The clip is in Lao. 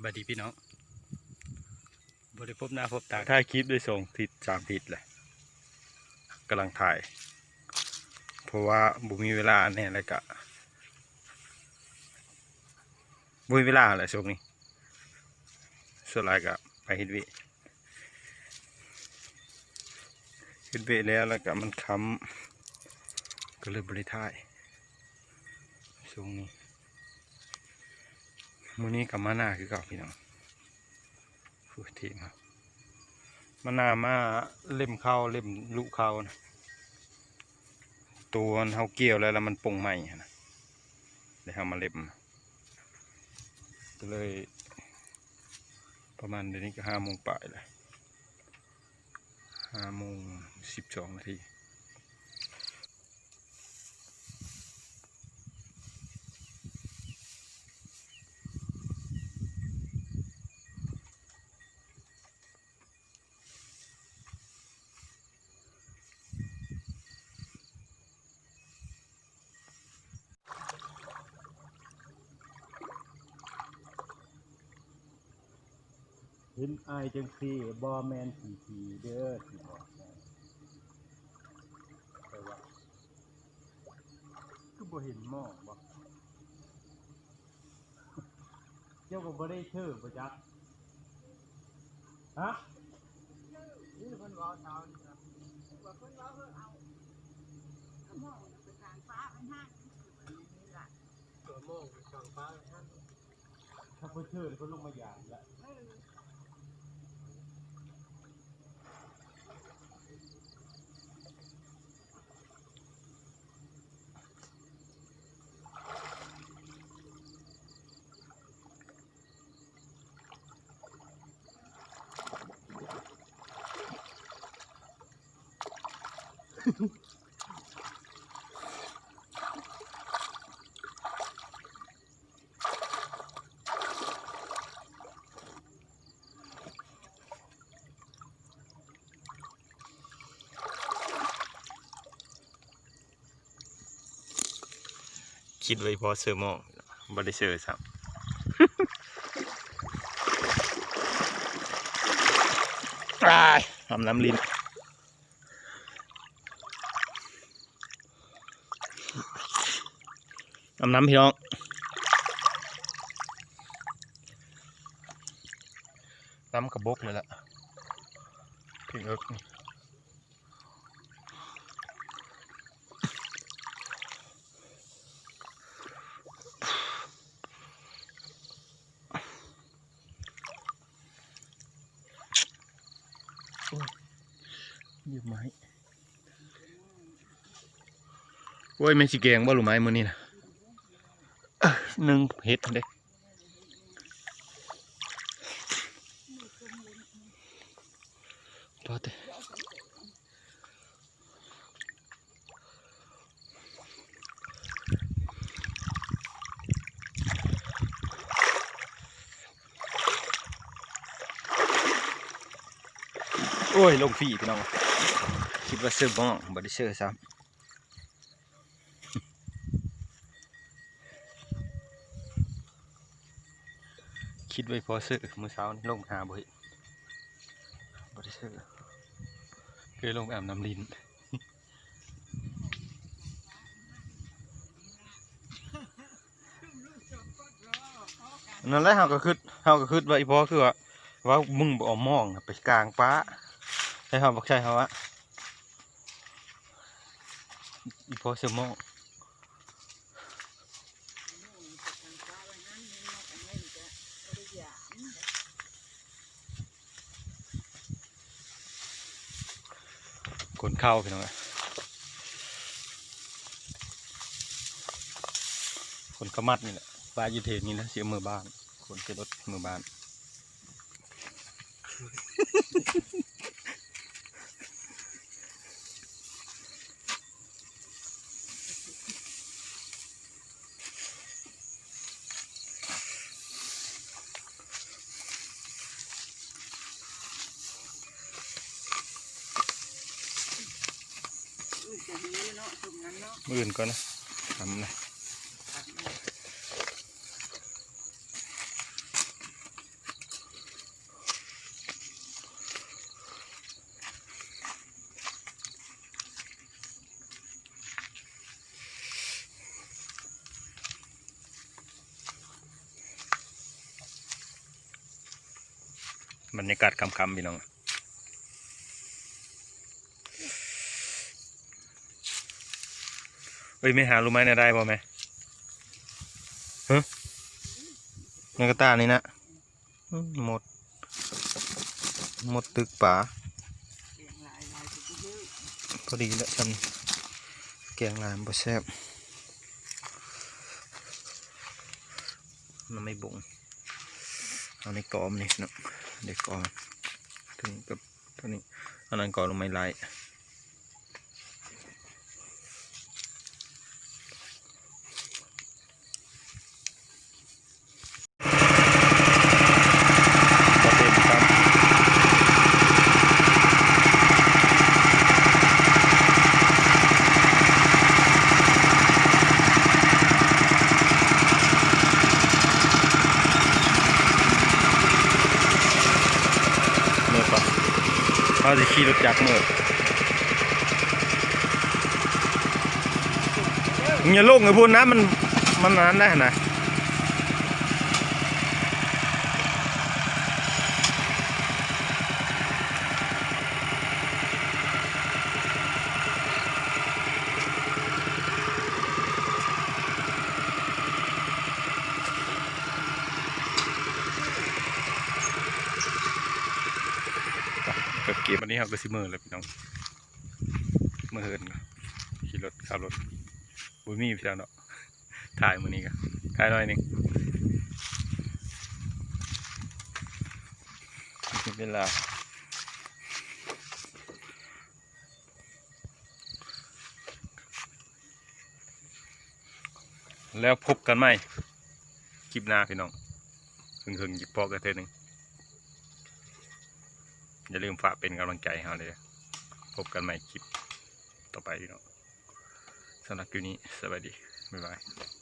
ສະບາຍດີພີ່ນ້ອງ ບໍ່ໄດ້ພົບໜ້າພົບຕາ ຖ່າຍຄລິບໄດ້ສອງທິດສາມທິດແຫຼະ ກຳລັງຖ່າຍ ເພາະວ່າບໍ່ມີເວລາແດ່ ແລ້ວກະບໍ່ມີເວລາແຫຼະຊ່ວງນີ້ ສ່ວນຫຼາຍກະໄປເຮັດວຽກ ເຮັດວຽກແລ້ວ ແລ້ວກະມັນຄ່ຳ ກໍເລີຍບໍ່ໄດ້ຖ່າຍຊ່ວງນີ້ ມື້ນີ້ກໍມານາຄືເກົ່າພີ່ນ້ອງ ໂອ້ຍ ທີມເຮົາ ມານາ ມາເລັມເຂົ້າ ເລັມລຸເຂົ້ານະ ໂຕອັນເຮົາກ່ຽວແລ້ວ ແລ້ວມັນປົ່ງໃໝ່ຫັ້ນນະ ແລ້ວເຮົາມາເລັມ ກໍເລີຍ ປະມານດຽວນີ້ກໍຫ້າໂມງປາຍແລ້ວ ຫ້າໂມງສິບສອງນາທີ. ເຫັນອ້າຍຈັ່ງຊີ້ບໍ່ແມ່ນຂີ້ຖີ່ເດີ້ ຊິບອກໃຫ້ ແຕ່ວ່າ ຄືບໍ່ເຫັນໝໍ້ບໍ? ເຈົ້າກໍບໍ່ໄດ້ເຊີບໍ່ຈັກ ຮະ? ນີ້ເພິ່ນເວົ້າເຊົ້ານີ້ ວ່າເພິ່ນເວົ້າເອີ ເອົາໝໍ້ໄປກາງປ່າໄປຫາ ເອົາໝໍ້ໄປກາງປ່າໄປຫາ ຖ້າເພິ່ນເຊີເພິ່ນລົງມາຢາມລະ. ຄິດໄວ້ພໍເຊີໝໍ້ ບໍ່ໄດ້ເຊີຊ້ຳ ອ້າຍ ອຳນ້ຳລິ້ນ ອຳນ້ຳພີ່ນ້ອງ ນ້ຳກະບົກເລີຍລະ ເພິ່ງເອິກ. ໂອ້ຍ ເຫຍິບໄມ້ ໂອ້ຍ ແມ່ນຊິແກງບໍ່ລູກໄມ້ມື້ນີ້ນະ ໜຶ່ງເຫັດເດ້ ພໍແຕ່ ໂອ້ຍ ລົງຟຣີພີ່ນ້ອງ ຄິດວ່າເຊີໝໍ້ ບໍ່ໄດ້ເຊີຊ້ຳ. ຄິດໄວ້ພໍເຊີ ມື້ເຊົ້ານີ້ລົງຫາບໍ່ເຫັນ ບໍ່ໄດ້ເຊີ ເຄີຍລົງໄປອາບນ້ຳລິ້ນ ນັ້ນແຫຼະ ເຮົາກໍຄິດ ເຮົາກໍຄິດວ່າອີ່ພໍ່ຄືວ່າ ວ່າມຶງບໍ່ເອົາໝໍ້ໄປກາງປ່າ ໃຫ້ເຮົາ ບັກໄຊເຮົາວ່າ ອີ່ພໍ່ເຊີໝໍ້ ຂົນເຂົ້າພີ່ນ້ອງເອີຍ ຂົນເຂົ້າມັດນີ້ແຫຼະ ປະຢູ່ເທິງນີ້ນະ ຊິເອົາເມືອບ້ານ ຂົນໃສ່ລົດເມືອບ້ານ. ມື້ອື່ນກ່ອນນະ ທຳນະ. ຄັກແນ່ ຄັກແນ່ ຄັກແນ່ ບັນຍາກາດຄ່ຳໆ ພີ່ນ້ອງ. ເອີຍ ແມ່ຫາລູກໄມ້ແດ່ໄດ້ບໍ່ແມ່? ຮະ ໃນກະຕ່ານີ້ນະ. ອືມ ໝົດ ໝົດຕຶກປາ. ພໍດີແລ້ວຊ່ຳນີ້ ແກງຫຼາຍມັນບໍ່ແຊບ. ໜໍ່ໄມ້ບົງ ເອົາໃນກອມນີ້ເນາະ ເດັກກອມ ໂຕນີ້ກັບໂຕນີ້ ອັນນັ້ນກໍລົງໄມ້ໄລ່. ເມືອປະ ເຮົາຊິຂີ່ລົດຈັກເມືອ. ຢ່າລົງໄປພຸ້ນນະ ມັນ ມັນອັນນັ້ນໄດ້ຫັ້ນນະ. ເກັບ ບັດນີ້ເຮົາກໍຊິເມືອແລ້ວ ພີ່ນ້ອງ. ເມືອເຮືອນກໍຂີ່ລົດ ຂັບລົດ ບໍ່ມີພີ່ນ້ອງເນາະ. ຖ່າຍມື້ນີ້ກໍຖ່າຍໜ້ອຍໜຶ່ງ ເວລາ ແລ້ວພົບກັນໃໝ່ຄລິບໜ້າ ພີ່ນ້ອງ. ເຄິ່ງໆ ຈິພໍ້ກັນເທື່ອໜຶ່ງ. ຢ່າລືມຝາກເປັນກຳລັງໃຈໃຫ້ເຮົາເດີ້. ພົບກັນໃໝ່ຄລິບຕໍ່ໄປ ພີ່ນ້ອງ. ສຳລັບຄລິບນີ້ ສະບາຍດີ ບາຍບາຍ.